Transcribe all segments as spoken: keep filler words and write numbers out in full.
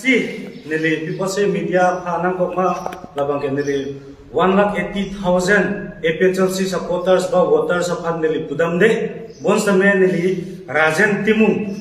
Neli pipose media aphan nangkokma labang ke neli one lakh eighty thousand A P H L C supporters ba voters aphan neli pudamde, bonsitame neli Rajen Timung,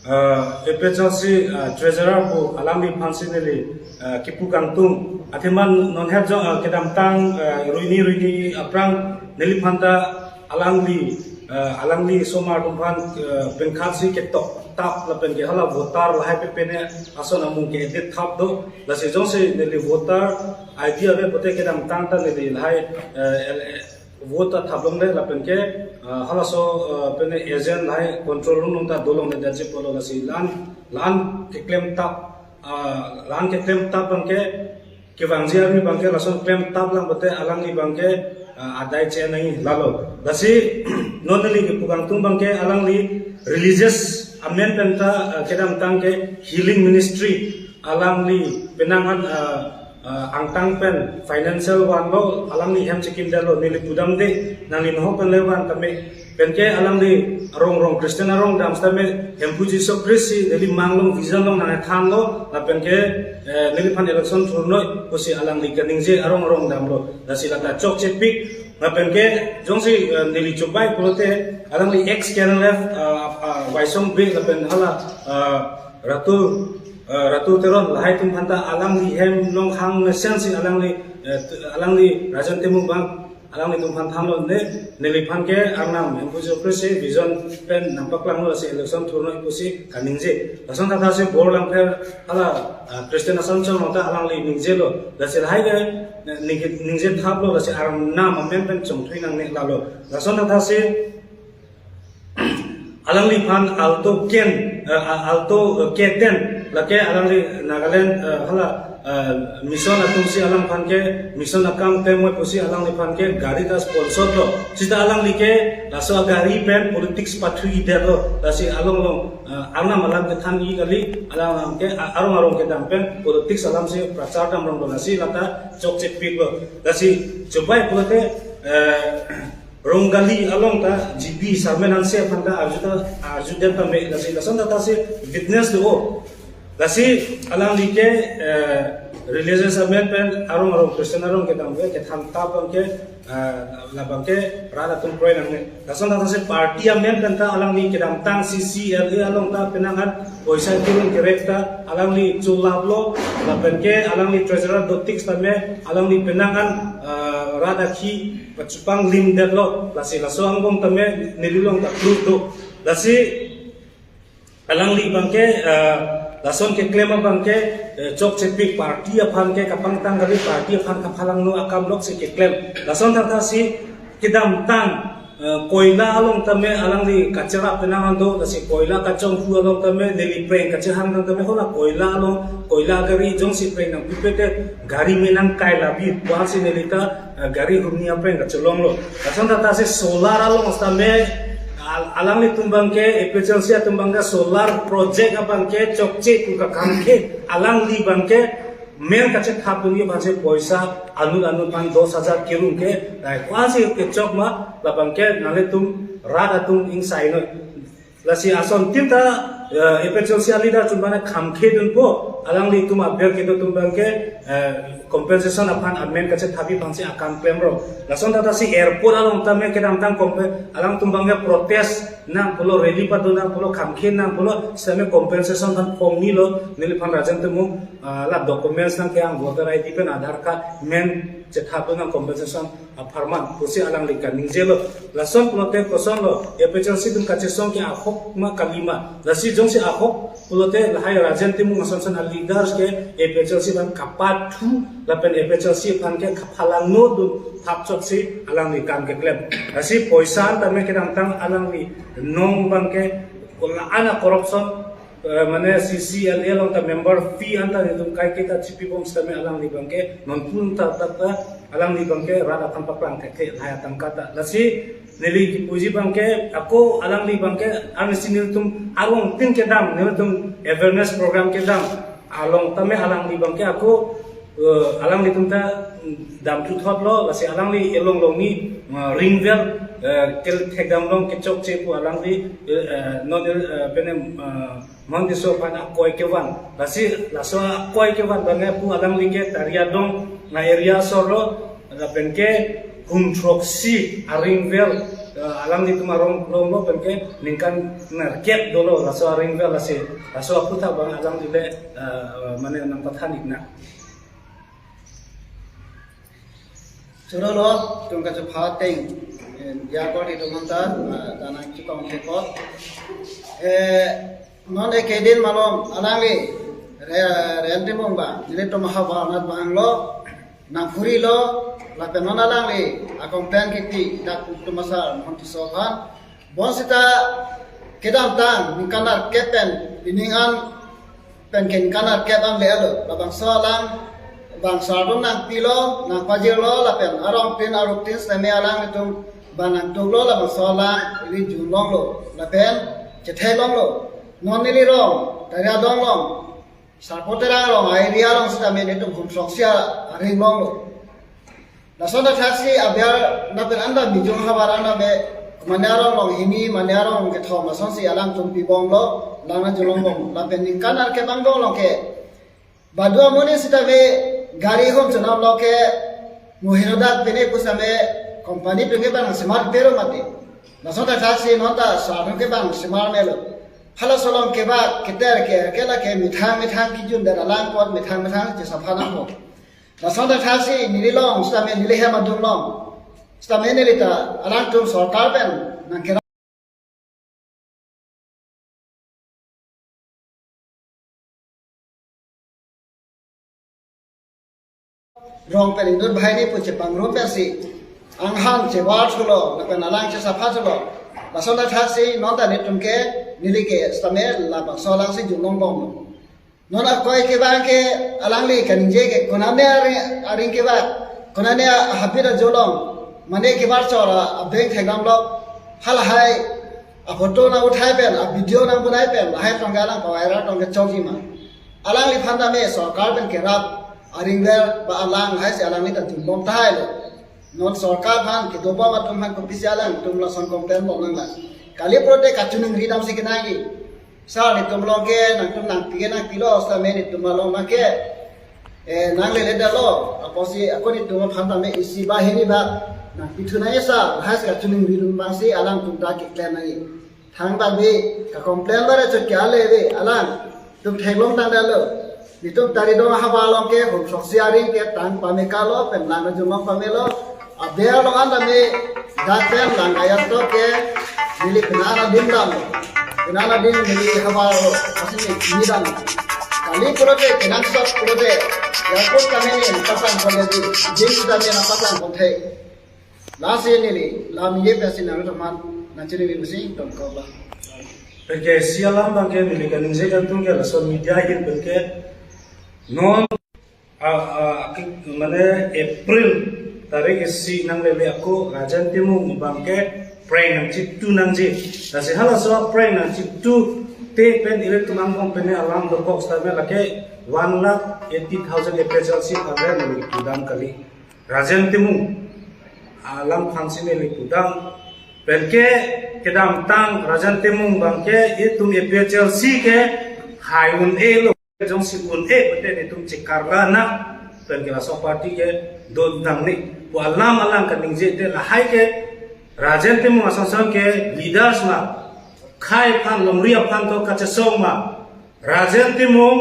uh, A P H L C, uh, treasurer pu alangliphansi neli, uh, kipu kangtung. Athema non het jong, uh, kedamtang, uh, ruini ruini aphrang neliphanta alangli, uh, alangli asomar atum aphan, uh, pen khat si ketok tap lapen ke hala voter lahai pepene ason amung ke-edit thap do. Lasi jongsi neli voter I D ave pote kedamtang ta neli lahai, uh, el-, vote ta thap longle lapen ke, uh, halaso, uh, pene agent lahai control room along ta dolongle detji pulo. Lasi la-an, la-an keklem tap, uh, la-an keklem tap abang ke kevangji arni abang ke lason klem tap lang pote alangli abang ke, uh, adai che nangji lalo. Lasi non neli kipu kangtung abang ke alangli religious amen penta, uh, kedamtang ke healing ministry alangli penang an, uh, uh, angtan pen financial vanlo, alangli hem chekim detlo, neli pudamde, nangli nohok pen le van tame. Penke alangli arong arong Christian arong dam sitame Hemphu Jisu Christ si neli mang along vision along nangthanlo, lapenke, eh, neliphan election thurnoi pusi alangli kaningje arong arong damlo. Lasi lata chokchepik, lapenke jongsi, eh, neli chobai pulote alangli ex K N L F, ah, ah, Waisong Bey lapen hala, ah, Ratu, ah, Ratu Teron lahai atum aphanta alangli hem along hang mesen si alangli, eh, alangli Rajen Timung abang alanglitum aphan thanlo ne, neliphan ke arnam Hemphu Jisu Christ si vision pen nangpaklanglo, lasi election thurnoi pusi kaningje. Lason thakthak si Borlangpher hala, ah, Christian Assumption along ta alangli ningjelo. Lasi lahai ke, eh, ningje, ningje thaplo, lasi arnam amen pen chongthui nangne lalo. Lason thakthak si alangliphan Alto K ten, eh, a-, Alto, eh, K ten, lake alangli Nagaland, eh, hala, eh, mission atum si alangphan ke, mission akam temoi pusi alangliphan ke gari ta sponsor lo. Sita alangli ke laso agari pen politics pathu-i detlo. Lasi along along, eh, arnam alam kethanji kali, alang alam ke, a-, arong arong kedam pen politics alam si prachar dam ronglo, lasi lata chokchepiklo. Lasi chobai pulote, eh, Rongali along ta G B Sarmen Hanse aphan ta arju ta, arju det tame, lasi lason thakthak si witness do. Lasi alangli ke, eh, religious amen pen arong arong Christian arong kedam ke kethan tap abang ke, eh, labang ke rat atum kroi nangne. Lason thakthak si party amen pen ta alangli kedamtang C C L A along ta penang an poisa kirun kerek ta alangli chulaplo, lapenke alangli treasurer dotik tame alangli penang an, eh, rat akhi pachupang lim detlo, lasi laso angbong tame neli along ta proof do. Lasi alangli abang ke, eh, lason keklem abang ke, eh, chokchepik, party aphan ke kapangtang kali, party aphan kaphalangno akam lok si keklem. Lason thakthak si kedamtang, eh, koila along tame alangli kacherap penang an do, lasi koila kachonghu along tame neli preng kachehang tang tame hala koila along, koila gari jongsi preng nangpipe te gari me nangkai labi, puan si neli ta, eh, gari humni apreng kachelonglo. Lason thakthak si solar along sitame, al-, alanglitum abang ke, A P H L C atum abang ke solar project abang ke chokche pu kakamke, alangli abang ke men kachethap dun ye abang si poisa anut anut abang dos hajar kirun ke, dai puan si kechok ma, labang ke nanglitum rat atum ingsainoi. Lasi asontin ta, eh, A P H L C a-leader atum abang khamkhe dunpo, alanglitum aber kedo atum abang ke, eh, compensation aphan amen kachethapji aphan si akam klemlo. Lason thakthak si airport along tame kedamtang kompe-, alangtum abang ke protest nang pulo, rally pado nang pulo, khamkhe nang pulo, sitame compensation aphan phongnilo, neliphan Rajen Timung, ah, la documents nangke-ang voter I D pen Aadhaar card men chethap nang compensation apharman pusi alangli kaningjelo. Lason pulote kosonlo, A P H L C atum kachesong ke ahok ma kali ma. Lasi jongsi ahok pulote lahai Rajen Timung asonson a-leaders ke A P H L C aphan kapathu lapen A P H L C aphan ke kaphalangno dun thap chot si alangli kam keklem. Lasi poisa an tame kedamtang alangli non abang ke la-an a-corruption, eh, mane C C L A along ta member fee anta nelitum kaiketa chipibom sitame alangli abang ke non pun ta ta ta alangli abang ke rat aphan paklang thekthe lahai atangka ta. Lasi neli kipuji abang ke ako alangli abang ke arnisi nelitum arong tin kedam, nelitum awareness program kedam along tame alangli abang ke ako, eh, alanglitum ta, mm, damthu thotlo, lasi alangli elong longni, eh, ring well, eh, kel thekdam long kechokche pu alangli, eh, eh, non, eh, pene, eh, Monhon Tisso aphan akoi kevan. Lasi laso akoi kevan abang ke pu alangli ke Tariadong na area asor lo, lapen ke hum throksi aring vel, eh, alanglitum arong along lo, pen ke ningkan nerkep dolo laso aring vel, lasi laso aphuthak abang alangli le, eh, mane nangpathan ikna. Choro lo, tum kachepha ateng, eh, ya kor di tum anta, eh, tanang chikong thepot. Eh, non ekedin malom, alangli, Re-, Rajen Timung abang, nelitum havar anat abang lo, nangphuri lo, lapen non alangli, a complain kipi, dak tum asar, Monhon Tisso aphan, bonsita kedamtang, ningkan nerkep pen, pining an pen ke ningkan nerkep an le alo, labangso alang, bang sar atum nangpilo, nangpajirlo, lapen arong tin, aruk tin, seme alanglitum, bang nangtuklo, labangso alang, ili junlonglo, lapen chethelonglo. Non neli rong, Tariadong along, Sarpo Terang along, area along sitame nelitum hum throksi aring longlo. Lason ta thaksi aber lapen anta Mijung havar anta be mane arong longhini, mane arong kethom asonsi alangtum pibomlo, lang nangjonlongbom. Lapen ningkan nerkep angbong along ke badu amonit sitame gari hum chonam lo ke muhino dak pine pusitame company pen ke bang nangsemar pero mati. Lason ta thaksi non ta sar atum ke bang nangsemar melo. Halaso along kevak keter ke ke lake methang methang kejun dan alang apot methang methang chesaphan apot. Lason ta thaksi neli long, sitame neli hem adung long. Sitame neli ta alangtum sorkar pen nangkera rong pen inut banghini pu chepangrum pensi anghan chevar thulo, lapen alang chesapha thulo. Lason ta thaksi non ta nelitum ke, neli ke sitame labangso alangsi junlongbomlo. Non akoi kevang ke alangli kaningje ke konane aring, aring kevang, konane habit ajolong, mane kevar chor abeng thekdam lo, halahai aphoto nang uthai pen, avideo nang bunai pen, lahai tong ke alang paviral tong ke chokji ma. Alangliphan tame sorkar pen kerap aring ber ba alang lahai si alangli ta junbom tahai lo. Non sorkar aphan kedobom atum aphan kopisi alangtum lason complain bom nanglang. Kali pulote kachiningri damsi kenangji. Sar nelitum along ke nangtum nangpi ke nangpilo, sitame nelitum along abang ke, eh, nanglele detlo, apotsi ako nelitum aphan tame isi ba hini ba nangpithu nangji sar, lahai si kachiningri dun abangsi alangtum ta keklem nangji. Thang abang bi ka complain bare chot ke ale bi alangtum theklong tangdetlo. Nelitum Tariadong havar along ke hum throksi aring ke tang pame kalo pen lang nangjonlong pamelo. Aber along an tame dak pen lang ayat to ke neli penang adim dam. Penang adim neli havar lo, lasi neli dam. Kali pulote kenangsot pulote, ya kut kami ni pasang pon lagi, jin kita ni pasang pon the. Lasi neli lam ye pesi nang teman, nang ciri ni mesi tong kau ba. Pen ke isi alam abang ke neli kaningje kangtung ke lason media ahin pen ke non, ah, ah, ke, mane April tarik isi nanglele ako Rajen Timung abang ke prank nangchitu nangji. Lasi halaso prank nangchitu te pen ilitum angbong pen alam dokok sitame lake one lakh eighty thousand A P H L C aphan neli pudam kali. Rajen Timung alam aphansi neli pudam. Pen ke kedamtang Rajen Timung abang ke itum A P H L C ke hai un-elo. Jongsi un-e pute nelitum chekarla na, pen ke laso party ke dodam ni pu alam alang kaningje te, lahai ke Rajen Timung ason ason ke leaders ma, khei aphan longri aphan to kachesong ma. Rajen Timung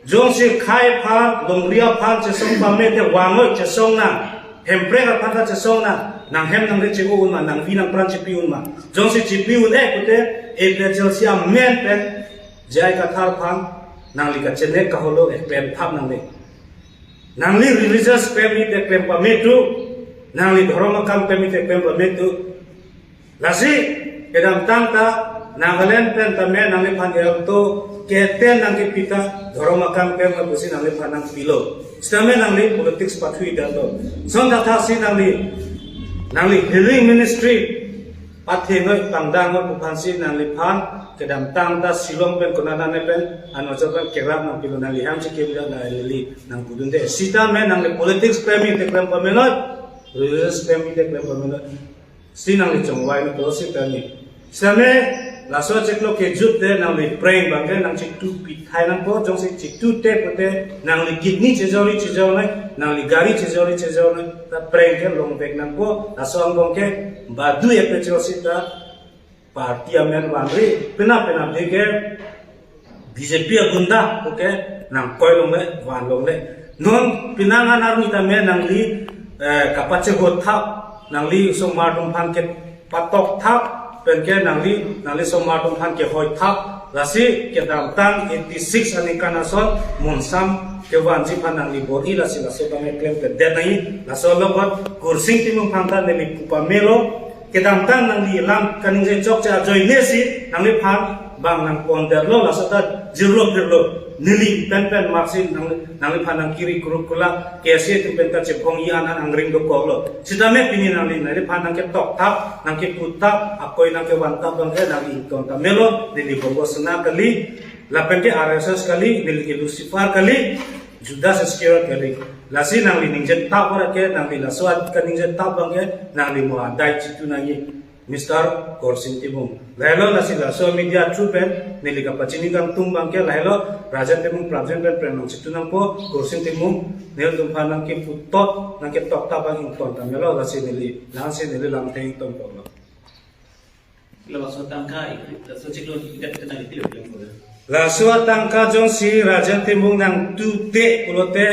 jongsi khei aphan longri aphan chesong pame te vangoi, chesong nang. Hemprek aphan ta chesong nang. Nanghem nangri che-o un ma, nangvi nangpran chepi un ma. Jongsi chepi un-e pute A P H L C amen pen J I Kathar aphan nangli kachenek kaholo eklem thap nangne. Nangli religious pemi te klem pame tu, nangli dhorom akam pemi te klem pame tu. Lasi kedamtang ta Nagaland pen tame nangliphan alto keten nangkepi ta dhorom akam pem pusi nangliphan nangpilo. Sitame nangli politics pathui detlo. Lason ta thaksi nangli, nangli healing ministry pathenoi pangdangnoi pu aphansi nangliphan kedamtang ta Shillong pen konane pen anojo pen kerap nangpilo, nangli hem si kevida la neli nangpudunde. Sitame nangli politics pemi te klem pamenoi, religious pemi te klem pamenoi. Si nangli chongvai nangpilo sitame. Sitame Laso chiklo kejut te nangli prank abang ke nangchitu pithai nangpo, jongsi chitu te pute nangli kidney chejor-i chejor nai, nangli gari chejor-i chejor nai, ta prank ke longvek nangpo. Laso angbong ke badu A P H L C ta party amen vanri, penap penap de ke B J P agunda, okay, nangkoi longle, van longle. Non penang an arni tame nangli, eh, kapachehot thap, nangli osomar atum aphan kepatok thap, penke nangli, nangli osomar atum aphan kehoi thap, lasi kedamtang eighty six aningkan ason, monsam kevanji aphan nangli bor-i, lasi laso tame klemkledet nangji, laso alongpot Kursing Timung aphan ta neli pu pamelo, kedamtang nangli lam kaningje chokche ajoine si nangliphan bang nangpondetlo, laso ta jirlo phirlo. Neli penpen maksi nang, nangliphan nangkiri kurukula, K S A atum pen kachebong iyan an angring dokoklo. Sitame pini nangli, nangliphan nangketok thap, nangkepu thap, akoi nangkevan thap abang ke nangli ington tame lo, neli Bongo Sena kali, lapen ke R S S kali, neli ke Lucifer kali, Judas Iscariot kali. Lasi nangli ningje thap ora ke, nangli laso kaningje thap abang ke, nangli mo adai chitu nangji, Mister Kursing Timung. Lahelo, lasi laso media through pen neli kapachini kangtung abang ke lahelo, Rajen Timung Prabjen pen pren nangchitu nangpo, Kursing Timung nelitum aphan nangkepu thap, nangketok thap abang ington tame lo, lasi neli, lasi neli lamthe ington ponlo. Laso atangka, laso chiklo ikat kena ipilo pilo. Laso atangka jongsi Rajen Timung nangtute pulote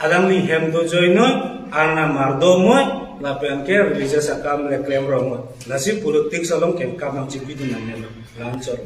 alangli hem dojoinoi, arnam ardomoi, lapen ke religious akam le klemrongoi. Lasi politics along kengkam nangchipidun nangmelo. Lanchor.